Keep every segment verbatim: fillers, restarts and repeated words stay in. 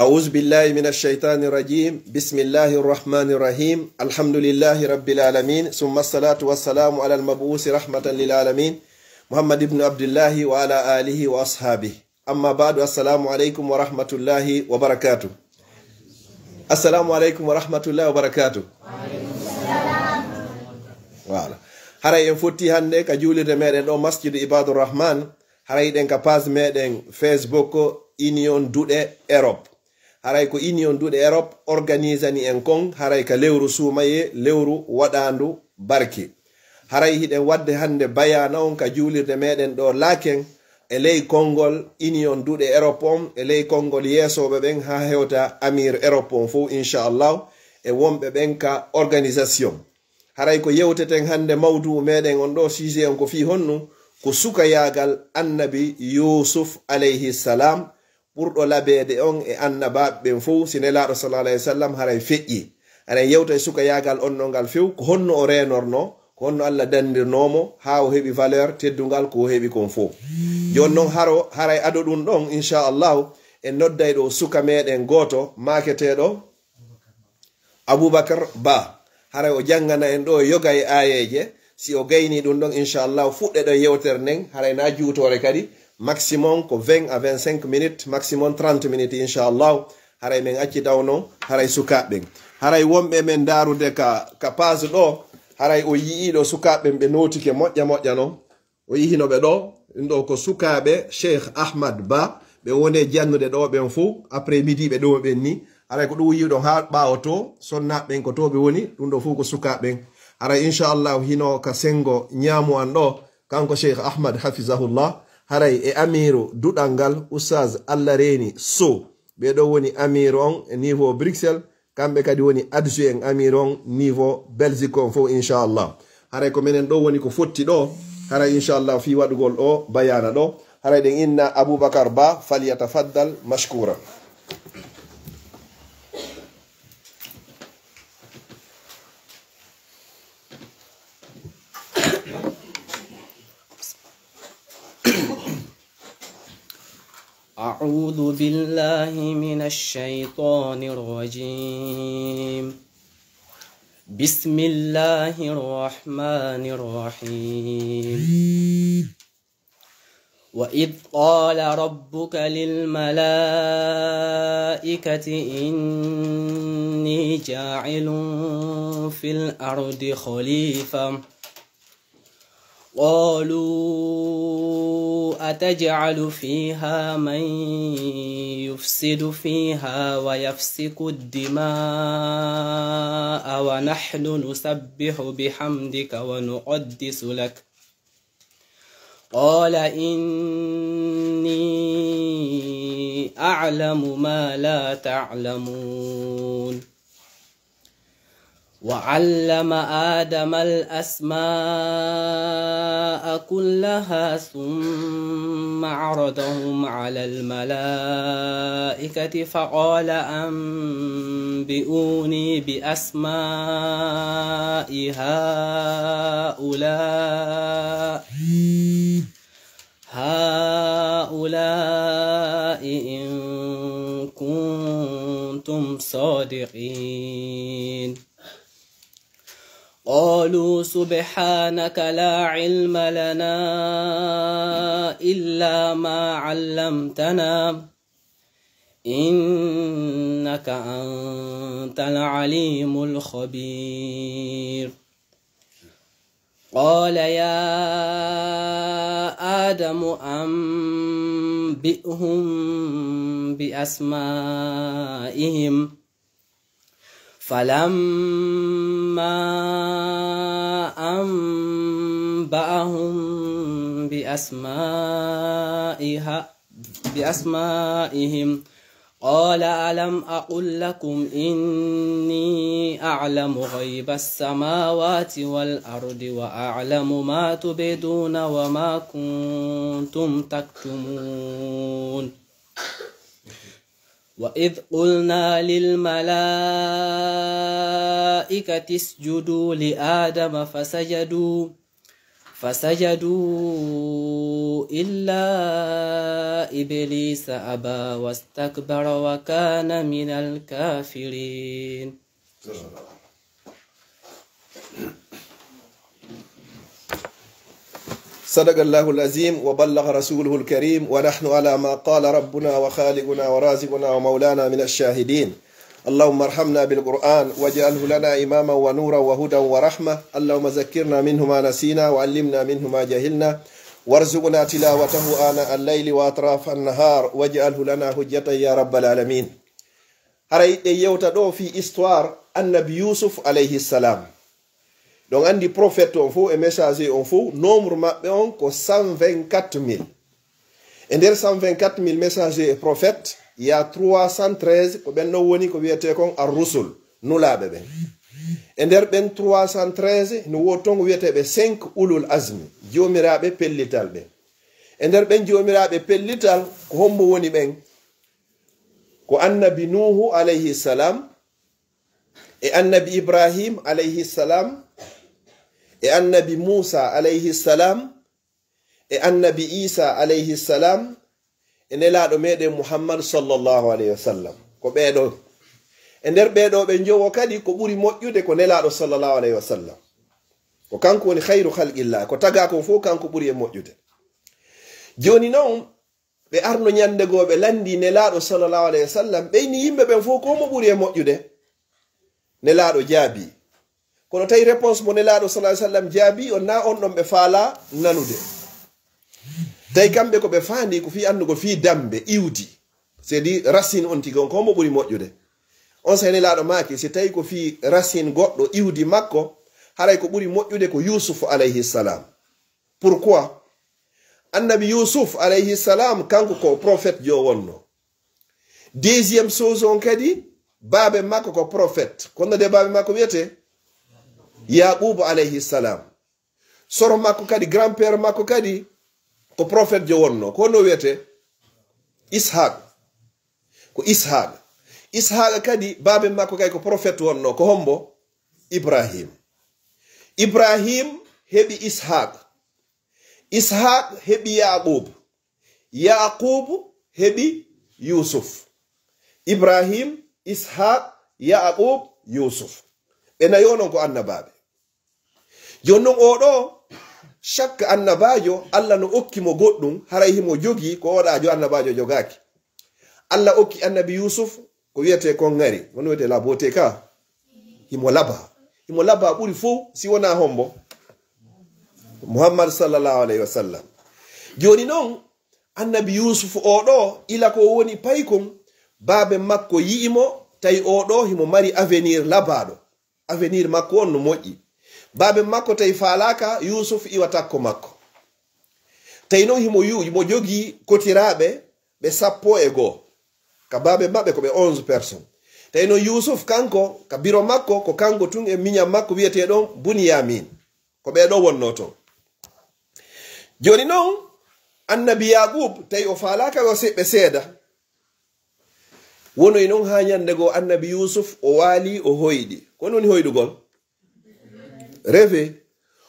أعوذ بالله من الشيطان الرجيم. بسم الله الرحمن الرحيم. الحمد لله رب العالمين. ثم الصلاة والسلام على المبعوث رحمة للعالمين، محمد بن عبد الله وعلى آله وأصحابه. أما بعد، السلام عليكم ورحمة الله وبركاته. السلام عليكم ورحمة الله وبركاته. Voilà. Haray en fotti hannde ka juulirde meɗen ɗo Masjidu Ibadur Rahman. Haray ɗen ka page meɗen Facebook Union Duɗe Europe. Haray ko Union Duɗe Europe organisani en kon, haray ka lewru suumayee, lewru waɗaandu barke. Haray hiɗen waɗde hannde bayaana on ka juulirde meɗen ɗo Laken, e ley konngol Union Duɗe Europe on, e ley konngol yeesooɓe ɓen haa hewta Amir Europe on fow, inchallahu, e wonɓe ɓen ka organisation. Haray ko yewteten hannde, mawduu meɗen on ɗo, sujet on ko fii honnu? Ko sukayaagal Annabi Yuusuf alayhi salam, ɓurɗo labeede on e annabaaɓe ɓen fow, si Nelaaɗo sallallahu alayhi wa sallam haray feƴƴi. Aɗen yewta e sukayaagal on ɗon ngal few, ko honno o reenornoo, ko honno Allah danndirnoo mo haa o heɓi valeur, teddungal, ko o heɓi kon fow. Jooni non haro, haray ado ɗum ɗon, inchallahu, en nodday ɗo suka meɗen gooto, maaketeeɗo Abubakar Ba. Haray o janngana en ɗo yoga e aayeeje. Si o gayni ɗum ɗon, inchallahu, fuɗɗe ɗon yewtere nden, haray na juutoore kadi, maximum ko vingt à vingt-cinq minutes, maximum trente minutes, inchallahu. Haray men acci taw non, haray sukaaɓe ɓen. Haray wonɓe men ndaarude ka, ka page ɗo, haray o yi'ii ɗo sukaaɓe ɓen ɓe nootike moƴƴa moƴƴa non. O yihino ɓe ɗo, ɗum ɗo ko sukaaɓe Cheikh Ahmad Ba, ɓe woni e jannude ɗo ɓen fow, après midi ɓe ɗo ɓen ni. Haray ko ɗum yi'uɗon haa ɓaawo to, sonnaaɓe ɓen ko to ɓe woni, ɗum ɗo fow ko sukaaɓe ɓen. Haray inchallahu hino ka senngo ñaamu an ɗo, kanko Cheikh Ahmad hafizahullah, haray e amiiru duɗal ngal, Oustaz Allah Reeni Sow, ɓe ɗo woni amiiru on e niveau Bruxelles, kamɓe kadi woni adjoint en amir on niveau Belgique on fow, inchallah. Haray ko menen ɗo woni ko fotti ɗo, haray inchallah fii waɗugol ɗo bayaana ɗo. Haray ɗen inna Aboubacar Ba, falyatafaddal mashkouran. أعوذ بالله من الشيطان الرجيم. بسم الله الرحمن الرحيم. وإذ قال ربك للملائكة إني جاعل في الأرض خليفة. قالوا أتجعل فيها من يفسد فيها ويسفك الدماء ونحن نسبح بحمدك ونقدس لك. قال إني أعلم ما لا تعلمون. وعلم آدم الأسماء كلها ثم عرضهم على الملائكة فقال أنبئوني بأسماء هؤلاء هؤلاء إن كنتم صادقين. قالوا سبحانك لا علم لنا إلا ما علمتنا إنك أنت العليم الخبير. قال يا آدم أنبئهم بأسمائهم فلما أنبأهم بأسمائها بأسمائهم قال ألم أقل لكم إني أعلم غيب السماوات والأرض وأعلم ما تبدون وما كنتم تكتمون. وإذ قلنا للملائكة اسجدوا لآدم فسجدوا فسجدوا إلا إبليس أبى واستكبر وكان من الكافرين. صدق الله العظيم وبلغ رسوله الكريم، ونحن على ما قال ربنا وخالقنا ورازقنا ومولانا من الشاهدين. اللهم ارحمنا بالقرآن واجعله لنا إماما ونورا وهدى ورحمة. اللهم ذكرنا منه ما نسينا وعلمنا منه ما جهلنا وارزقنا تلاوته آناء الليل وأطراف النهار واجعله لنا حجة يا رب العالمين. Haray ɗen yewta ɗo fii histoire annabi Yuusuf alayhi salam. Ɗon anndi prophète on fow e messager on fow, nombre maɓɓe on ko cent vingt-quatre mille. E nder cent vingt-quatre mille messager e prophète, il y a trois cent treize, ko ɓen ɗon woni ko wiyetee kon ar-rusul, nulaaɓe ɓen. E nder ɓen trois cent treize, no woodi ton ko wiyeteeɓe cinq ulul azmi, joomiraaɓe pellital ɓen. E nder ɓen joomiraaɓe pellital, ko hombo woni ɓen? Ko annabi Nuuhu alayhi salam, e annabi Ibrahim alayhi salam, e annabi Muusa alayhi salam, e annabi Iisa alayhi salam, e nelaaɗo meɗen Muhammad sallallahu alayhi wa sallam. Ko ɓee ɗoo. E nder ɓee ɗoo ɓe njowo kadi ko ɓuri moƴƴude ko nelaaɗo sallallahu alayhi wa sallam. Ko kanko woni khayru khalqillah. Ko tagaa kon fow kanko ɓuri e moƴƴude. Jooni non, ɓe arno ñande goo ɓe lanndii nelaaɗo sallallahu alayhi wa sallam, ɓe inni yimɓe ɓen fow ko mo ɓuri e moƴƴude? Nelaaɗo jaabii. Kono tawi réponse mo nelaaɗo sallallahu alayhi wa sallam jaabii on, na on ɗon ɓe faalaa nanude. Tawi kamɓe ko ɓe faandii ko fii anndugo fii dammbe, iwdi. C'est-à-dire racine on tigi on, ko mo ɓuri moƴƴude? Onsay nelaaɗo maaki, si tawi ko fii racine goɗɗo, iwdi makko, haray ko ɓuri moƴƴude ko Yuusuf alayhi salam. Pourquoi? Annabi Yuusuf alayhi salam, kanko ko prophète jo wonno. Deuxième chose on kadi, baabe makko ko prophète. Ko honno de baabe makko wiyete? Yaqubu alayhi salam. Soro makko kadi, grand-père makko kadi, ko prophète jo wonno. Ko honno wiyete? Ishaq. Ko Ishaq. Ishaq kadi, baabe makko kadi ko prophète wonno. Ko hombo? Ibrahim. Ibrahim heɓi Ishaq. Ishaq heɓi Yaqub. Yaqub heɓi Yuusuf. Ibrahim, Ishaq, Yaqub, Yuusuf. Ɓe nayo non ko annabaaɓe. Jooni non oo ɗoo, chaque annabaajo, Alla no okki mo goɗɗum, haray himo jogii ko oo ɗaajo annabaajo jogaaki. Alla okki annabi Yuusuf ko wiyetee kon ŋari, woni wiyetee la beauté ka. Himo laba. Himo laba ɓuri fow si wonaa hombo? Muhammad sallallahu alayhi wa sallam. Jooni non, annabi Yuusuf oo ɗoo, ila ko woni paykun, baabe makko yi'i mo, tawi oo ɗoo himo mari avenir labaaɗo. Avenir makko on no moƴƴi. Baabe makko tawi faalaaka Yuusuf iwa takko makko. Tawi non himo yu-, himo jogii kotiraaɓe ɓe sappo e goo. Ka baabe maɓɓe ko ɓe onze personnes. Tawi non Yuusuf kanko, ka biro makko, ko kanko tun e miñan makko wiyetee ɗon Bunyamin. Ko ɓee ɗoo wonnoo ton. Jooni non, annabi Yaqub, tawi o faalaaka yo se-, ɓe seeda. Wonoyi non haa ñande goo annabi Yuusuf o waali, o hoyɗi. Ko honɗun woni hoyɗugol? Rêve.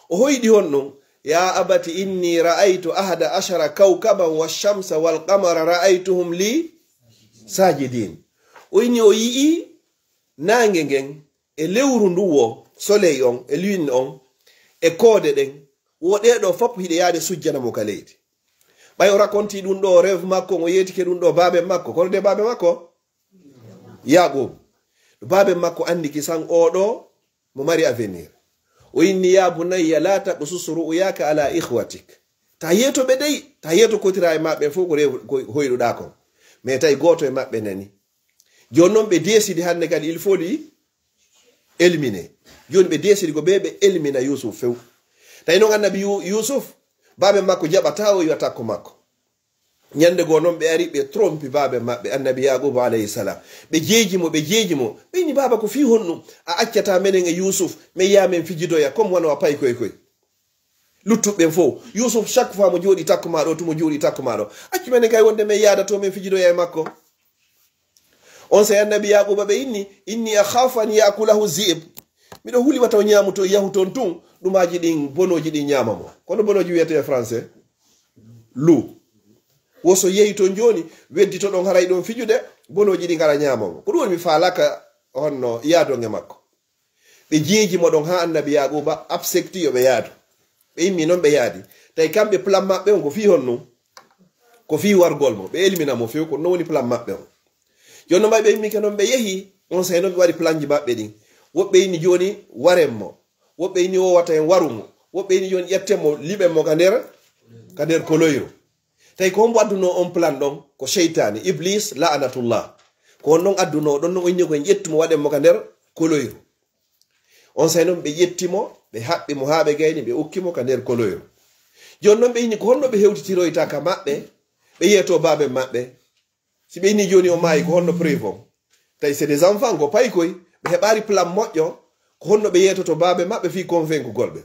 O hoyɗi honɗun? Ya abati inni ra'aytu ahada ashara kawkaban wash-shamsa wal-qamara ra'aytuhum li sajidin. O inni o yi'i naange ngen e lewru ndun woo, soleil on, e lune on, e koode ɗen, wo ɗee ɗoo fow hiɗe yaade sujjana mo ka leydi. Ɓay o raconti ɗun ɗoo rêve makko, o yeetike ɗun ɗoo baaben makko, kono de baaben makko Yaqub. Baaben makko anndi kisan oo ɗoo mo mari avenir. O inni, ya bunayya la taqsus ru'yaka ala ikhwatik. Ta yeeto ɓe dey, ta yeeto kotiraa e maɓɓe fow ko rew-, ko hoyɗuɗaa kon. Mais tawi gooto e maɓɓe nani. Jooni non ɓe décidi hannde kadi il faut lui éliminer. Jooni ɓe décidi ko ɓe, ɓe élimina Yuusuf few. Tawi non annabi Yu-, Yuusuf, baaben makko jaɓataa o iwa takko makko. Ñande goo non ɓe ari ɓe trompi baaben maɓɓe, annabi Yaquba alayhi salam. Ɓe jeeji mo, ɓe jeeji mo. Ɓe inni, baaba, ko fii honɗun a accataa menen e Yuusuf, men yaha men fijidoya, comme wano a paykoy koy. Luttuɓe ɓen fow. Yuusuf, chaque fois mo jooɗii takko maa ɗoo, tun mo jooɗii takko maa ɗoo. Accu menen kay wonde men yaada too men fijidoya e makko. Onsay annabi Yaquba ɓe inni, inni akhafu an ya'kulahu dhi'b. Miɗo huli wata o ñaamu to yahu toon tun, ɗumaaji ɗin, bonooji ɗin ñaama mo. Kono bonooji wiyetee e français, loup. Wo so yehi toon jooni, weddito ɗon haray ɗon fijude, bonooji ɗin ara ñaama mo. Ko ɗum woni mi faalaaka honno yaadon e makko. Ɓe jeeji mo ɗon haa Annabi Yaaquuba accepti yo ɓe yaadu. Ɓe immi noon ɓe yaadi. Tawi kamɓe plan maɓɓe on ko fii honno? Ko fii wargol mo. Ɓe elmina mo few ko non woni plan maɓɓe on. Jooni noon ɓay ɓe immike noon ɓe yehi, on sey noon ɓe waɗi planji maɓɓe ɗin. Woɓɓe inni jooni waren mo. Woɓɓe inni o wata en waru mo. Woɓɓe inni jooni ƴetten mo, liɓen mo ka nder, ka nder koloyru. Tawi ko hombo addunoo on plan ɗon? Ko seytaane, Iblis, la'anatullah. Ko on ɗon addunoo, ɗon no o inni ko en ƴettu mo, waɗen mo ka nder koloyru. On sey noon ɓe ƴetti mo, ɓe haɓɓi mo haa ɓe gayni, ɓe ukki mo ka nder koloyru. Jooni noon ɓe inni ko honno ɓe hewtitiroyta ka maɓɓe, ɓe yeeto baaben maɓɓe. Si ɓe inni jooni o maayi, ko honno preuve on? Tawi c'est des enfants, ko paykoy, ɓe heɓaari plan moƴƴo, ko honno ɓe yeetoto baaben maɓɓe fii konfenkugol ɓe?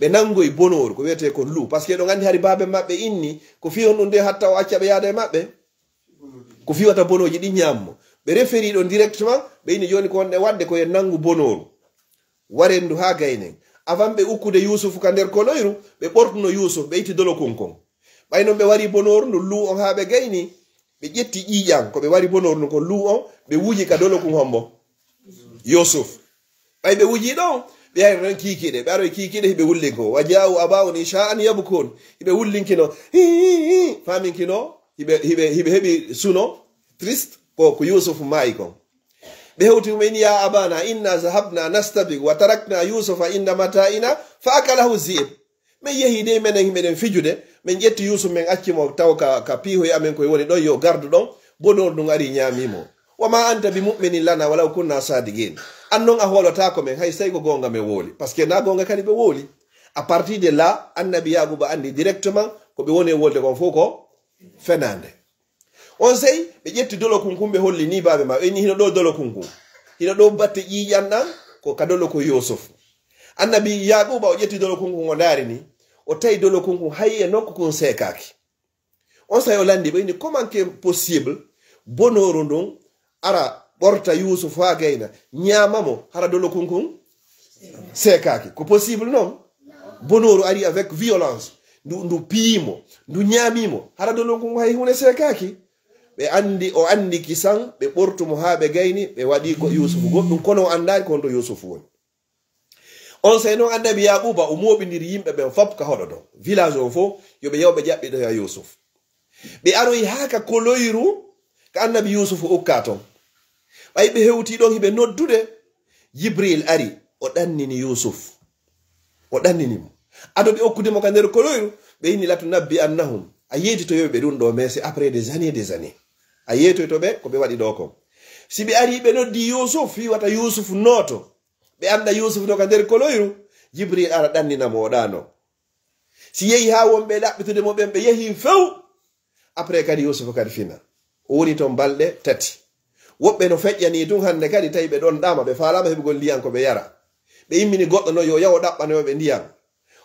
Ɓe nanngoy bonooru, ko wiyetee kon loup, parce que ɗon anndi hari baaben maɓɓe inni, ko fii honɗum nde hatta o acca ɓe yaada e maɓɓe? Ko fii wata bonooji ɗin ñaam mo. Ɓe referi ɗon directement, ɓe inni jooni ko honɗe waɗde ko yo nanngu bonooru. Warendu haa gaynen. Avant ɓe ukkude Yuusufu ka nder koloyru, ɓe ɓortuno Yuusuf, ɓe itti dolokun kon. Ɓay non ɓe wari bonooru ndun loup on haa ɓe gayni, ɓe ƴetti ƴiiƴan ko ɓe wari bonooru ndun kon loup on, ɓe wuji ka dolokun hombo? Yuusuf. Ɓay ɓe wuji ɗon, ɓe ari ɗon kiikiiɗe, ɓe aroy kiikiiɗe, hiɓe wullin ko. Wa jaa'u abaahum isha'an yabkun. Hiɓe wullinkino, hi, hi, hi, faaminkino, hiɓe, hiɓe, hiɓe heɓi suno, triste, ko, ko Yuusuf maayi kon. Ɓe hewti ɗum en, ya abana, inna zahabna nastabik wa tarakna Yuusufa inda mata'ina fa akalahu zi'b. Min yehi de menen himeɗen fijude, min ƴetti Yuusuf min acci mo taw ka, ka piihoy amen koye woni ɗon yo gardu ɗon, bonooru ndun ari ñaami mo. Wa ma anta bi mu'minin lana walaw kunna sadiqin. An non a hoolotaako men hay sey ko goonga men wooli. Parce que na goonga kadi ɓe wooli. À partir de là, Annabi Yaaquuba anndi directement ko ɓe woni e wolde kon fof ko fenaande. On sey ɓe ƴetti dolokun kun ɓe holli ni baabe ma. Ɓe ni hino ɗo dolokun kun. Hino ɗo batte ƴiiƴan ɗan ko ka dolokun Yuusuf. Annabi Yaaquuba o ƴetti dolokun kun o ndaari ni. O tawi dolokun kun hay e nokku kun seekaaki. On sey o lanndi ɓe ni comment que possible bonooru ndun ara ɓorta Yuusuf haa gayna ñaama mo hara dolokun kun seekaaki. Ko possible non? Bonooru ari avec violence. Ndu, ndu piyi mo, ndu ñaami mo. Hara dolokun kun hay huunde seekaaki. Ɓe anndi, o anndi kisan, ɓe ɓortu mo haa ɓe gayni, ɓe waɗi ko Yuusufu goɗɗum, kono o anndaali ko honto Yuusufu woni. On sey non Annabi Yaaquuba o mooɓindiri yimɓe ɓen fop ka hoɗo ɗon. Village on fof, yo ɓe yaw ɓe ƴaɓɓiɗoya Yuusuf. Ɓe aroyi haa ka koloyru ka Annabi Yuusuf ukkaa ton. Ɓay ɓe hewtii ɗon hiɓe noddude, Jibril ari, o ɗannini Yuusuf. O ɗannini mo. Ado ɓe okkude mo ka nder koloyru, ɓe inni latunabbi'annahum. A yeetitoyo ɓe ɗum ɗo, mais c'est après des années, des années. A yeetoyto ɓe ko ɓe waɗi ɗo kon. Si ɓe ari ɓe noddi Yuusuf, fii wata Yuusuf nooto. Ɓe annda Yuusuf no ka nder koloyru, Jibril ara ɗannina mo o ɗaano. Si yehi haa wonɓe ɗaɓɓitude mo ɓen, ɓe yehi few. Après kadi Yuusuf kadi fina. O woni ton balɗe tati. Woɓɓe no feƴƴanii tun hannde kadi tawi ɓe ɗon ɗama, ɓe faalaama heɓugol ndiyan ko ɓe yara. Ɓe immini goɗɗo no yo yaw o ɗaɓɓanoyo ɓe ndiyan.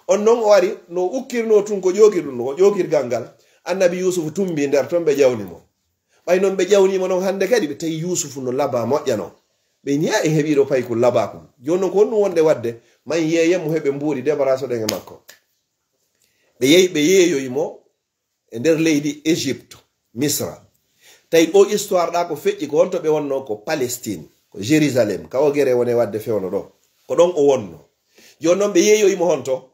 On non o ari, no ukkirnoo tun ko ƴoogir ɗum, ko ƴoogirgal ngal. Annabi Yuusuf tumbi nder ton ɓe ƴawni mo. Ɓay non ɓe ƴawni mo non hannde kadi, ɓe tawi Yuusuf no laba moƴƴa non. Ɓe ni, "A, en heɓii ɗo paykun labaa kun. Jooni non ko honɗum wonde waɗde? Man yeeyen mo heɓe mbuuɗi, débarrassoɗen e makko." Ɓe yehi, ɓe yeeyoyi mo e nder leydi Égypte, Misra. Tawi ɗo histoire ɗa ko feƴƴi, ko honto ɓe wonno? Ko Palestine, ko Jérusalem, ka o gere wone waɗde fewno ɗo. Ko ɗon o wonno. Jooni non ɓe yeeyoyi mo honto?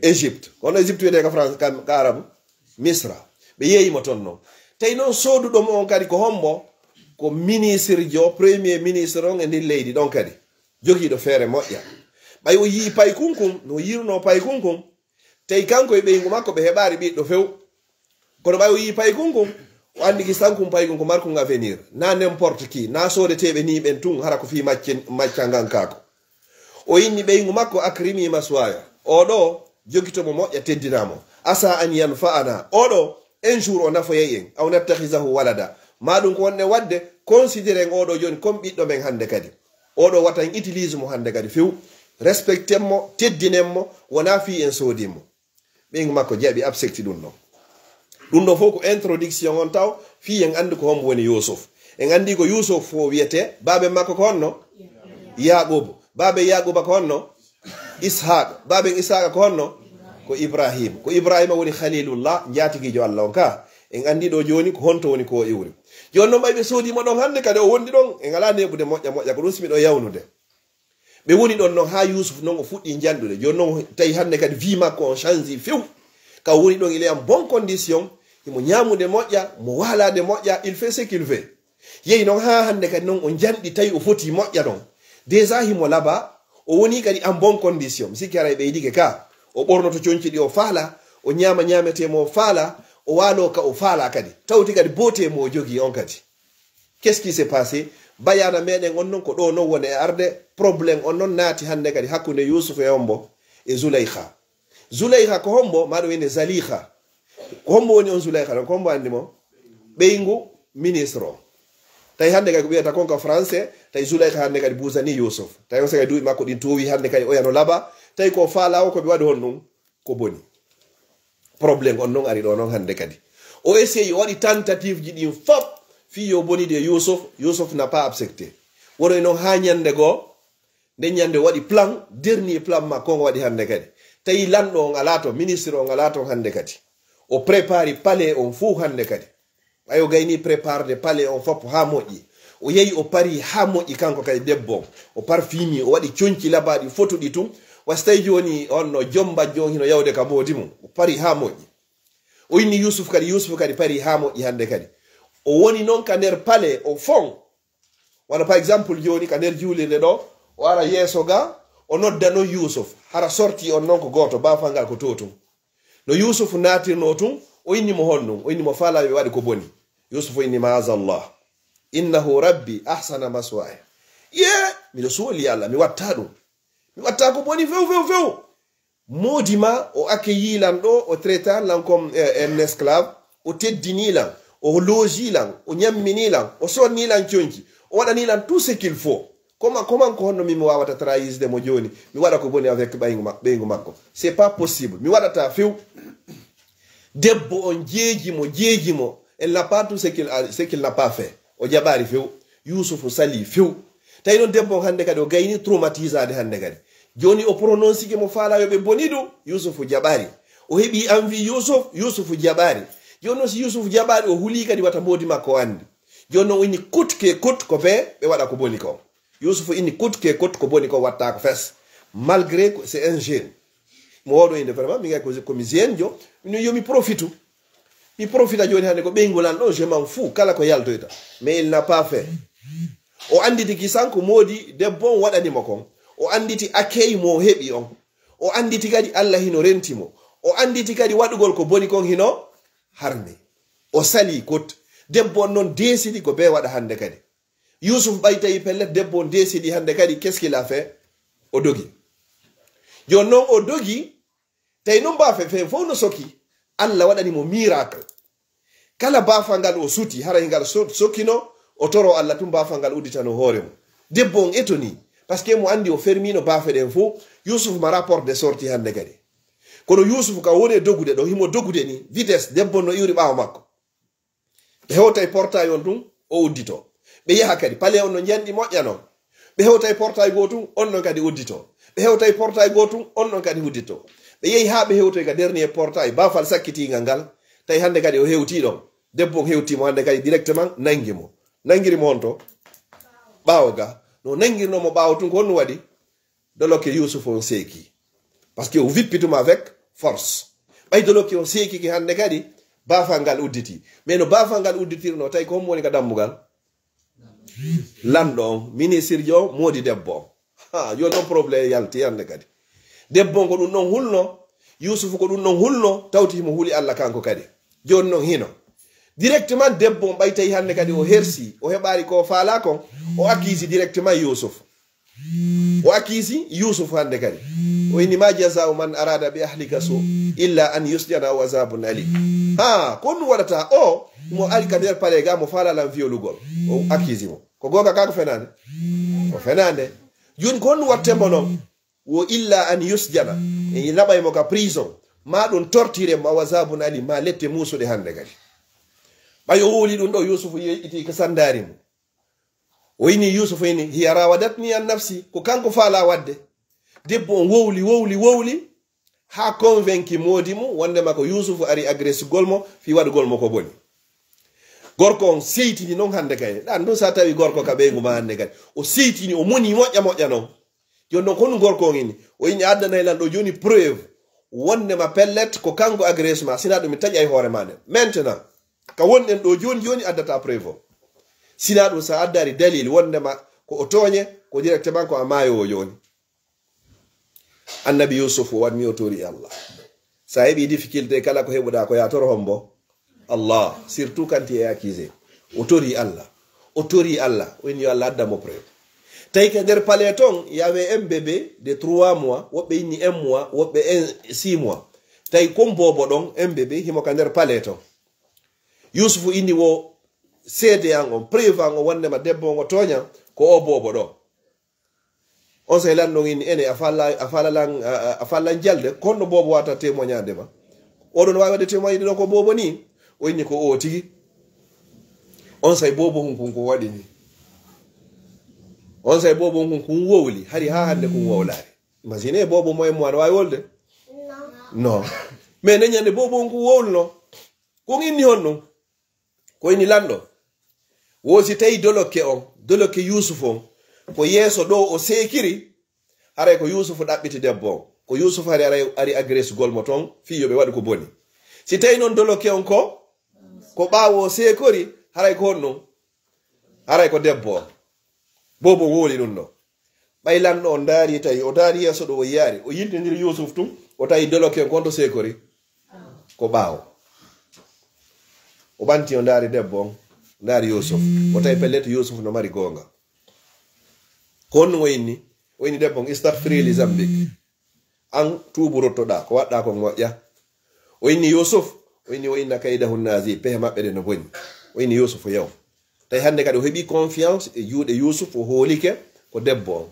Égypte. Kono Égypte wiyetee ka France, ka, ka Arabu? Misra. Ɓe yeeyi mo ton non. Tawi non sooduɗo mo on kadi ko hombo? Ko ministre jo, premier ministre on e ndin leydi ɗon kadi. Jogiiɗo feere moƴƴa. Ɓay o yii paykun kun, no yirno paykun kun. Tawi kanko e ɓeyngu makko ɓe heɓaari ɓiɗɗo few. Kono ɓay o yii paykun kun, o anndi kisan kun paykun ko markun avenir. Na n'importe qui, na soodeteeɓe ni ɓen tun, hara ko fii macce-, maccangankaako. O inni ɓeyngu makko, "Akrimi maswaya." Oɗo, jogito mo moƴƴa, teddina mo. "Asa an yanfa'ana." Oɗo, un jour o nafoyay en. "Aw nattakhizahu walada." Ma ɗum ko wonde wadde, considérer en oɗo jooni comme ɓiɗɗo men hannde kadi. Oɗo wata en utilise mo hannde kadi few. Respecten mo, teddinen mo, wona fii en soodin mo. Ɓeyngu makko jaɓi, accepti ɗum ɗon. Ɗum ɗon fof ko introduction on taw, fii en anndi ko hombo woni Yuusuf. En anndi ko Yuusuf fof wiyetee, baaben makko ko honno? Yaaquubu. Baaben Yaaquuba ko honno? Ishaaq. Baaben Ishaaq ko honno? Ko Ibrahim. Ko Ibrahima woni Khalilullah, njaatigiijo Allah on ka. En anndi ɗo jooni ko honto woni ko o iwri. Jooni non ɓay ɓe soodi mo ɗon hannde kadi o wondi ɗon, en alaa neeɓude moƴƴa moƴƴa, ko ɗum si miɗo yawnude. Ɓe woni ɗon non haa Yuusuf non o fuɗɗi njanɗude. Jooni non tawi hannde kadi vie makko on change few. Ka o woni ɗon il est en bonne condition, himo ñaamude moƴƴa, mo waalaade moƴƴa, il fait ce qu'il veut. Yehi non haa hannde kadi non o njanɗi tawi o foti moƴƴa ɗon. Déjà himo laba, o woni kadi en bonne condition. Mi sikki haray ɓeydike ka. O ɓornoto conci ɗi o faala, o ñaama ñaametee mo o faala, o waalo ka o faala kadi. Tawti kadi beauté mo o jogii on kadi. Qu'est-ce qui s'est passé? Bayaana meɗen on non ko ɗo non woni e arde. Problème on non naati hannde kadi hakkunde Yuusuf e hombo? E Zulaykha. Zulaykha ko hombo? Maɗo wiyde Zalikha. Ko hombo woni on Zulaykha ɗon? Ko hombo anndi mo? Ɓeyngu ministre o. Tawi hannde kadi ko ɓiyata kon ka français, tawi Zulaykha hannde kadi buusani Yuusuf. Tawi on saka duuɓi makko ɗin tuuwi hannde kadi oya no laba. Tawi ko faala o ko ɓe waɗi honɗum? Ko boni. Problème on non ari ɗo non hannde kadi. O essaye, o waɗi tentative ji ɗin fop, fii yo bonide Yuusuf, Yuusuf n'a pas accepté. Wonoy non haa ñannde goo, nden ñannde o waɗi plan, dernier plan makko on o waɗi hannde kadi. Tawi lanɗo on alaa ton, ministre on alaa ton hannde kadi. O prépari palais on fuu hannde kadi. Ɓay o gayni préparde palais on fop haa moƴƴi. O yehi o pari haa moƴƴi kanko kadi debbo on. O parfimi, o waɗi conci labaaɗi fotuɗi tun. Wasi tawi jooni on no jombajjo on hino yawde ka moodi mum. O pari haa moƴƴi. O inni Yuusuf kadi, Yuusuf kadi pari haa moƴƴi hannde kadi. O woni non ka nder palais o fon. Wano par exemple jooni ka nder juulirde ɗo, o ara yeeso ga, o nodda non Yuusuf. Hara sorti on non ko gooto, baafal ngal ko to tun. No Yuusufu naatirnoo tun, o inni mo honɗum? O inni mo faalaa ɓe waɗi ko boni. Yuusufu inni, "Maazallah. Innahu rabbi ahsana maswaya." Yee, miɗo suwoli Allah, mi watta ɗum. Mi watta ko boni few, few, few. Moodi ma, o accueilli lan ɗo, o traita lan comme, eh, un esclave, o teddini lan, o looji lan, o ñammini lan, o sonni lan conci, o waɗani lan tout ce qu'il faut. Comment, comment ko honno min mi wawata trahirde mo jooni? Mi waɗa ko boni avec ɓeyngu ma-, ɓeyngu makko. C'est pas possible. Mi waɗata few. Debbo on jeeji mo, jeeji mo. Elle n'a pas tout ce qu'il a, ce qu'il n'a pas fait. O jaɓaari few. Yuusufu sali few. Tawi noon debbo on hannde kadi o gayni traumatisaade hannde kadi. Jooni o prononcike mo faala yo ɓe boni ɗum. Yuusufu jaɓaari. O heɓi envie Yuusuf, Yuusufu jaɓaari. Jooni noon si Yuusufu jaɓaari, o huli kadi wata moodi makko o anndi. Jooni noon o inni coûte que coûte ko ɓe, ɓe waɗa ko boni ko. Yuusufu inni coûte que coûte ko boni ko watta ko fes. Malgré que c'est un jeune. Mo oɗo inde vraiment, mi ngay ko, ko mi jeune jo, mi yo mi profitu. Mi profita jooni hannde ko ɓeyngu lan ɗo, je m'en fous, kala ko yaltoyta. Mais il n'a pas fait. O annditi ki sanko moodi debbo on waɗani mo kon. O annditi accueil mo o heɓi on. O annditi kadi Allah hino renti mo. O annditi kadi waɗugol ko boni kon hino harmi. O sali kot. Debbo on noon deesidi ko bee waɗa hannde kadi. Yuusuf ɓay tawi pellet, debbo on deesidi hannde kadi, qu'est-ce qu'il a fait? O dogi. Jooni noon o dogi, tawi noon baafe feen fof no soki. Allah waɗani mo miracle. Kala baafal ngal o suti, haray ngal so-, sokkino, o toro Allah tun baafal ngal udditano hoore mum. Debbo on etoni, parce que mo anndi o fermino baafe ɗen fof. Yuusuf ma rapport de sortie hannde kadi. Kono Yuusuf ka woni e dogude ɗo, himo dogude ni, vitesse, debbo on no iwri ɓaawo makko. Ɓe hewta e portail on tun, o uddito. Ɓe yaha kadi, palais on no njanɗi moƴƴa non. Ɓe hewta e portail goo tun, on non kadi uddito. Ɓe hewta e portail goo tun, on non kadi uddito. Ɓe yehi haa ɓe hewtoy ka dernier portail, baafal sakkitingal ngal. Tawi hannde kadi o hewti ɗon. Debbo on hewti mo hannde kadi directement, nangi mo. Nangiri mo on to? Ɓaawo ga. No nangirno mo ɓaawo tun, ko honno waɗi? Doloke Yuusuf on seeki. Parce que o vippi tuma avec force. Ɓay doloke on seekike hannde kadi, baafal ngal udditi. Mais no baafal ngal udditirno, tawi ko hommo woni ka dammugal? Lanɗo on, ministirjo on, moodi debbo on. Ha, jooni on problème yalti hannde kadi. Debbo on ko ɗum ɗon hulno, Yuusuf ko ɗum ɗon hulno, tawti himo huli Allah kanko kadi. Jooni non hino. Directement debbo on ɓay tawi hannde kadi o hersi, o heɓaali ko o faalaa kon, o accuse directement Yuusuf. O accuse Yuusuf hannde kadi. O inni, "Ma jazau man arada bi ahlika su illa an yusjana aw azabun alim." Ha, ko ɗum waɗata o, mo ari ka nder palais ga, mo faalaa lan violugol. O accuse mo. Ko goonga ka ko fenaande? Ko fenaande. Jooni ko honɗum watte mo non? Wo illa an yusjana. E laɓay mo ka prison. Ma ɗum torture mo aw azabun alim, ma lette muusuɗe hannde kadi. Ɓay o wowli ɗum ɗo, Yuusuf yeƴƴiti ka sandaari mo. O inni Yuusuf, o inni, "Hiya rawadatni an nafsi." Ko kanko faala wadde. Debbo on wowli, wowli, wowli, haa convaincu moodi mum wondema ko Yuusufu ari agresugol mo fii waɗugol mo ko boni. Gorko on seytini non hannde kay. Ɗan ɗun sa tawi gorko ka ɓeyngu ma hannde kay. O seytini, o moni moƴƴa moƴƴa non. Jooni non, ko honɗun gorko on inni? O inni, "A addanay lan ɗoo jooni preuve wondema pellet ko kanko agresse ma, sinaa ɗun mi taƴay hoore ma nden." Maintenant, ka wonɗen ɗoo jooni jooni addata preuve on. Sinaa ɗun, sa addaali dalil wondema ko o tooñe, ko directement ko a maayoowo jooni. Annabi Yuusuf o waɗi, o tori Allah. Sa heɓi difficulté, kala ko heɓuɗa ko, yaa toro hombo? Allah, surtout quand tu es accusé. O tori Allah. O tori Allah. O inni yo Allah addan mo preuve. Tawi ka nder palais ton, il y avait un bébé de trois mois, woɓɓe inni un mois, woɓɓe un six mois. Tawi kon boobo ɗon, un bébé, himo ka nder palais ton. Yuusufu inni wo seede an on, preuve an on, wondema debbo on o tooñan, ko o boobo ɗoo. Onsay lanɗo on inni, "Ene, a faala, a faala lan, a, a, a faala lan jalde, ko honno boobo waawata témoignade ma? Oɗon waawi waɗde témoignade ɗoo ko boobo nii?" O inni, "Ko o tigi." Onsay boobo hun kun ko waɗi nii. Onsay boobo hun kun wowli, hari haa hannde kun wowlaali. Imagine boobo moyen mo ana waawi wolde? Non. Mais nden ɲande boobo hun kun wowluno. Kun inni honno? Ko inni lanɗo, wo si tawi dolokke on, dolokke Yuusufu on, ko yeeso ɗoo o seekiri, haray ko Yuusufu ɗaɓɓiti debbo on. Ko Yuusufu hari aray, ari agresugol mo ton, fii yo ɓe waɗu ko boni. Si tawi non dolokke on ko, ko ɓaawo o seekori, haray ko honɗun? Haray ko debbo on. Boobo wowli ɗun ɗoo. Ɓay lanɗo on ndaari tawi, o ndaari yeeso ɗoo o yiyaari, o yiltindiri Yuusuf tun, o tawi dolokke on ko honto seekori? Ko ɓaawo. O ɓanti, o ndaari debbo on, ndaari Yuusuf. O tawi pellet Yuusuf no mari goonga. Ko honɗun o inni? O inni debbo on, "Istagfiri li zambik." An tuubu ruttoɗaa, ko waɗɗaa kon moƴƴaa. O inni Yuusuf, o inni, "Wa inna kaydahunna azim, pehe maɓɓe ɗen no boni." O inni Yuusuf, "Yaw." Tawi hannde kadi o heɓi confiance e juuɗe Yuusuf, o hoolike ko debbo on.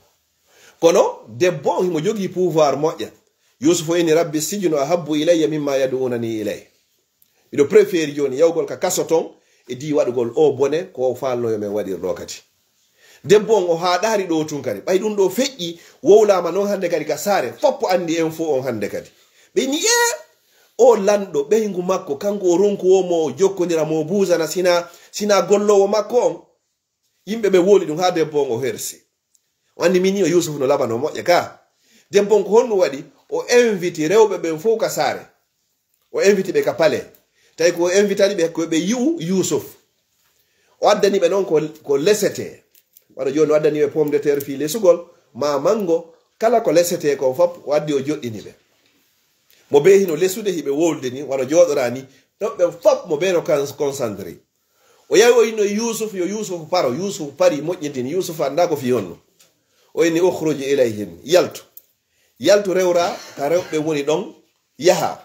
Kono debbo on himo jogii pouvoir moƴƴa. Yuusuf o inni, "Rabbi sijnu ahabbu ilayya mimma yad'unani ilay." Miɗo préféri jooni yahugol ka kaso ton e dii waɗugol o bone ko o faalno yo men waɗir ɗoo kadi. Debbo on o haaɗaali ɗoo tun kadi. Ɓay ɗun ɗoo feƴƴi, wowlaama non hannde kadi ka saare. Foppo anndi info on hannde kadi. Ɓe ni, "Ee, o lanɗo, ɓeyngu makko, kanko o ronku o mo o jokkondira, mo o buusana, sina, sina golloowo makko on." Yimɓe ɓe wowli ɗun haa debbo on o hersi. O anndi min ni o Yuusuf no labano moƴƴa ka. Debbo on ko honɗun waɗi? O inviti rewɓe ɓen fow ka saare. O inviti ɓe ka palais. Tawi ko o invitani ɓe, ko ɓe yi'u Yuusuf. O addani ɓe non ko, ko lesete. Wano jooni o addani ɓe pomme de terre fii lesugol, maa mango, kala ko lesete kon fop, o addi o joɗɗini ɓe. Mo bee hino lesude hiɓe wowlude ni, wano jooɗoraa ni, ɗon ɓen fop mo bee no kan-, concentré. O yawi o inno Yuusuf, yo Yuusuf paro, Yuusuf pari moƴƴintini, Yuusuf anndaa ko fii honno. O inni, "Ukhruj ilayhin, yaltu. Yaltu rewraa ka rewɓe woni ɗon, yahaa."